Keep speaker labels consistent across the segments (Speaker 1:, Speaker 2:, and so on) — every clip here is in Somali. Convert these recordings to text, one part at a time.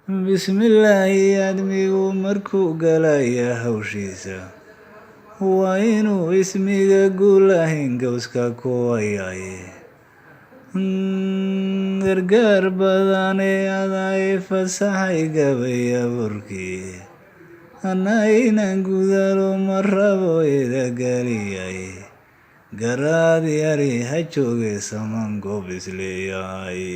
Speaker 1: Bismillaahi, aadmigu markuu galaya hawshiisa waa inuu ismiga guulahayn gowska ku hayaaye. Gargaar badane adaa fasaxay gabay abuurkii, anna inaan gudalo ma rabo ida galiyay. Garaad yari ha jooge saman goob isleeyahay.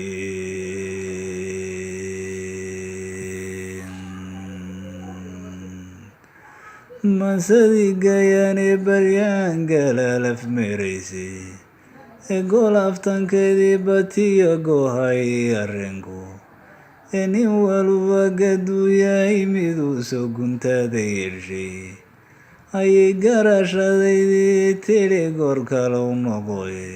Speaker 1: Mansadii gayane baryaan galalaf meraysay ee gol aftankeedii batiyo goohay arrinku ee nin waluba gaduu yahay miduu soo guntaada yeeshay ayay garashadaydii tidhi goor kalow noqoye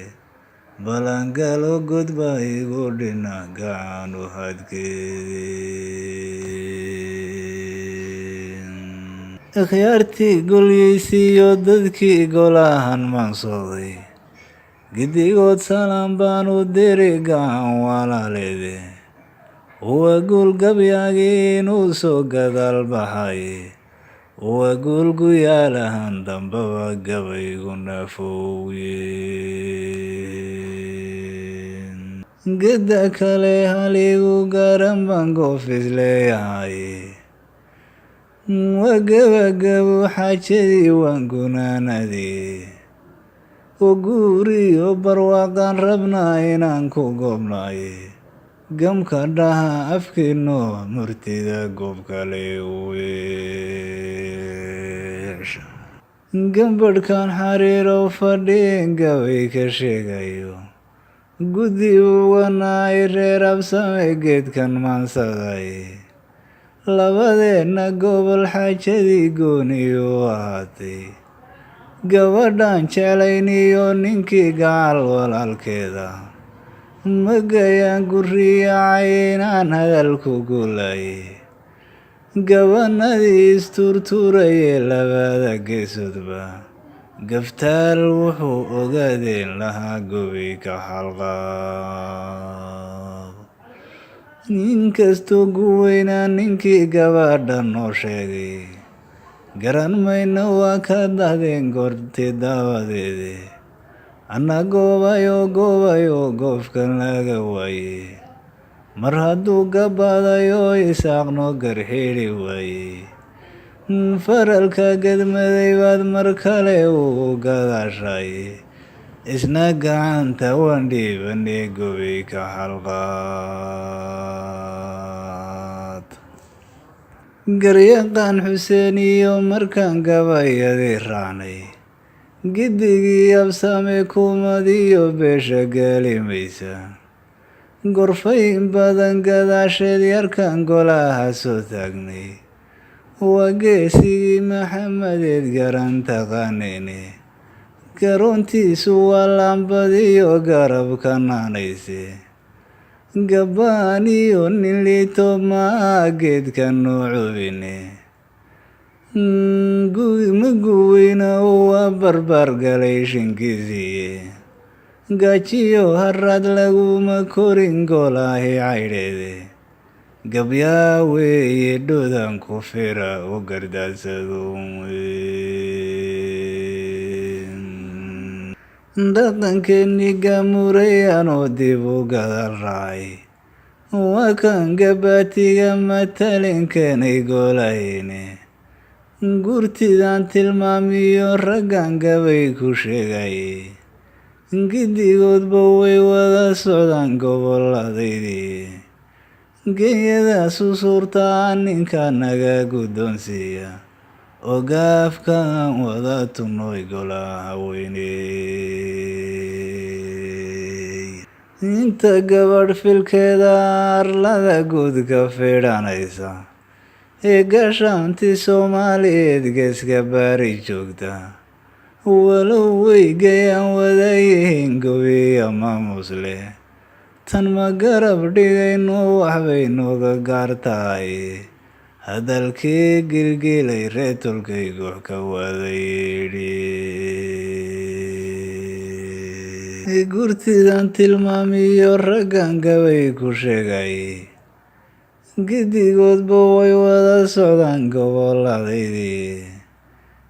Speaker 1: balangalo godba igu dhina gacan u hadkeedii. Ikhyaartii golyeysiiyo dadkii golahan mansooday giddigood salaan baan u diri gacan walaaleede. Waa guul gabyaagii inuu soo gadaal baxay, waa guul guyaalahan dambaba gabaygu naafowye. Geda kale haligu garan baan goof isleeyahay. Waa gabagabo xaajadii, waan gunaanadii oo guuriyo barwaaqaan rabnaa inaan ku goobnay. Gamka dhaha afkiino murtida goob kale weesha. Gambadhkan xariirow fadhiin gabay ka sheegayo guddi uganaay reer Absame geedkan maansaday. Labadeenna gobol xaajadii gooniyu ahaatay, gabadhaan jeclayniyo ninkii gacal walaalkeeda magayaan guriyacay inaan hadalku guulay. Gabanadii istuurtuurayee labada geesoodba gaftaal wuxuu ogaadeen lahaa gobi ka xalqaab. Inkastoo guweynaa ninkii gabadha noo sheegay garan mayno waa ka dahdeen goorti daawadeede. Anna goobayo goobayo goofkan laga waaye mar hadduu gabadayo Isaaq noo garxidhi waaye. Faralka gedmaday baad mar kale ugu gadaashay, isna gacanta waan dhiibanay gobi ka xalqaad. Garyaqaan Xuseen iyo markaan gabayadii raacnay giddigii Absame kumadiyo beesha gelimaysa gorfayn badan gadaasheed yarkan golaha soo taagnay waa geesigii Maxamedeed garan taqaanayne. Garoontiisu waa laambadiyo garabka naanayse. Gabaaniyo nin liito maa geedka noo cubine. Ma guweyna waa barbaar galay shinkiisiiye. Gaajiyo haraad laguma korin golaahi caydheede. Gabyaa weeye dhodan ku fira u gardaadsado. Dhaqankeennii gaamurayaanoo dib u gadaal raacay waa kan gabaatiga matalin keenay golahayne. Gurtidan tilmaamiyo raggan gabay ku sheegay giddigoodba way wada socdaan goboladaydii. Genyadaas u suurtaa ninka naga guddoonsiiya oo gaafkaan wada tunoy golaha weyney. Inta gabadh filkeeda arlada guud ka fidhanaysa ee gashaanti Soomaaliyeed geeska baari joogta, walow weygayaan wada yihiin gobiya maamus leh, tan ma garab dhigayno waxbay nooga gaar tahay. Hadalkii gilgilay reetolkay guux ka wada yidhi. Gurtidan tilmaamiyo raggan gabay ku sheegay Giddigoodba way wada socdaan goboladaydii.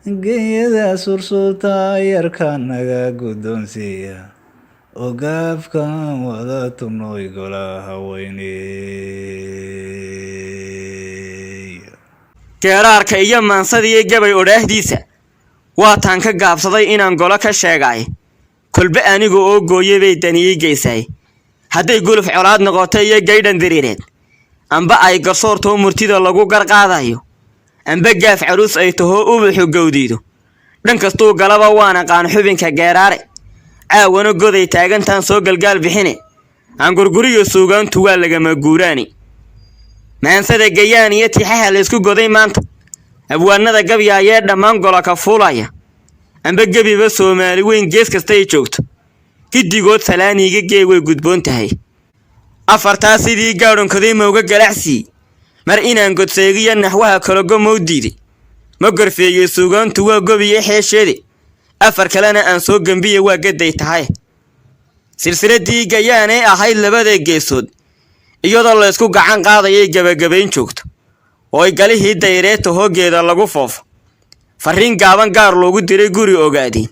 Speaker 1: Genyada sursuurta yarka naga guddoonsiiya oo gaafkan wada tubnoy golaha weyney.
Speaker 2: Geeraarka iyo maansadiiyo gabay odhaahdiisa waataan ka gaabsaday inaan golo ka sheegaay. Kolbe aniga oo gooyay bay daniyey geysaay. Hadday guluf colaad noqoto iyo gaydhan diriireed, amba ay garsoortoo murtida lagu garqaadayo, amba gaaf caruus ay tahoo ubaxu gowdiido, dhan kastuu galaba waan aqaan xubinka geeraare. Caawana goday taagantaan soo galgaal bixine, aangurguriyo suugaantu waa lagama guuraani. Maansada gayaan iyo tixaha laysku goday maanta, abwaanada gabyaayee dhammaan gola ka fuulaya, amba gebiba Soomaali weyn gees kasta ay joogto, giddigood salaaniiga gee way gudboon tahay. Afartaa sidii gaadhankoday mawga galacsii, mar inaan godseegiyo naxwaha kalogo mow diiday, ma gorfeeyey suugaantu waa gobiyo xeesheede. Afar kalena aan soo gembiya waa gaday tahay. Silsiladii gayaanay ahayd labada geesood, iyadoo laysku gacan qaadayay gebagabayn joogto oo ay galihii dayreeta hoogeeda lagu foofo, farriin gaaban gaar loogu diray guri ogaadeen,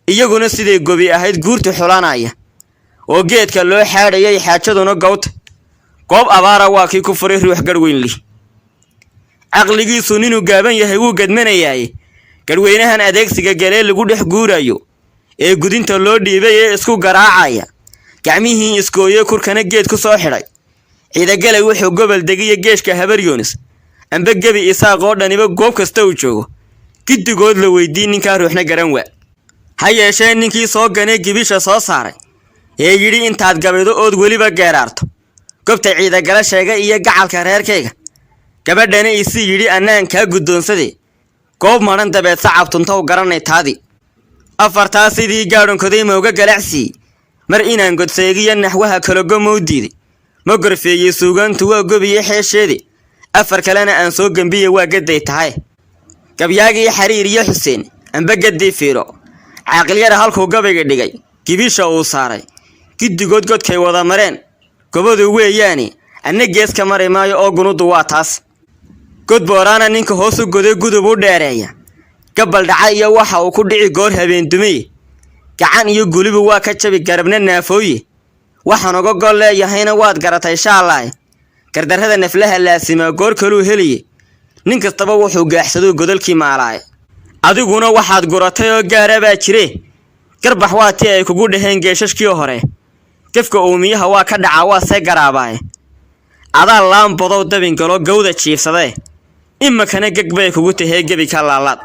Speaker 2: iyaguna siday gobi ahayd guurta xulanaya oo geedka loo xaadhayay xaajaduna gowta. Goob abaara waa kii ku furay ruux garhweynli. Caqligiisu ninuu gaaban yahay wuu gadmanayaaye, garhweynahan adeegsiga galee lagu dhex guurayo ee gudinta loo dhiibay ee isku garaacaya, gacmihii iskooye kurkana geed ku soo xidhay. Ciidagalay wuxuu gobol degiyo geeshka Habar Yoonis, amba gebi Isaaq oo dhaniba goob kasta uu joogo, giddigood la weydiin ninkaa ruuxna garan waa. Ha yeeshee ninkii soo ganay gibisha soo saaray ee yidhi intaad gabaydo ood weliba geeraarto gobta ciidagala sheega iyo gacalka reerkayga, gabadhana isii yidhi annaan kaa guddoonsadee, goob madhan dabeed sacab tuntow garanay taadii. Afartaa sidii gaadhankoday mawga galacsii, mar inaan godseegiyo naxwaha kalogo mow diiday, ma gorfeeyey suugaantu waa gobiyo xeesheede. Afar kalena aan soo gembiya waa gaday tahay. Gabyaagii Xariir iyo Xuseen amba gaddii Fiiro, caaqilyara halkuu gabayga dhigay gibisha uu saaray, giddigood godkay wada mareen gobadu weeyaane, anna gees ka mari maayo oo gunudu waa taas. God booraana ninka hoos u goday gudub u dheereeya, gabal dhaca iyo waxa uu ku dhici goor habeen dumiye, gacan iyo gulibu waa ka jabi garabna naafooye. Waxaan uga gol leeyahayna waad garatay shaalaay. Gardarrada naflaha laasimaa goor kaluu heliye, nin kastaba wuxuu gaaxsaduu godolkii maalaaye. Adiguna waxaad guratay oo gaara baa jire, garbax waa tii ay kugu dhaheen geeshashkii hore. Gefka uumiyaha waa ka dhacaa waa see garaabaaye. Adaa laan bodow dabin galo gawda jiifsadee, imakana geg bay kugu tahee gebi ka laalaad.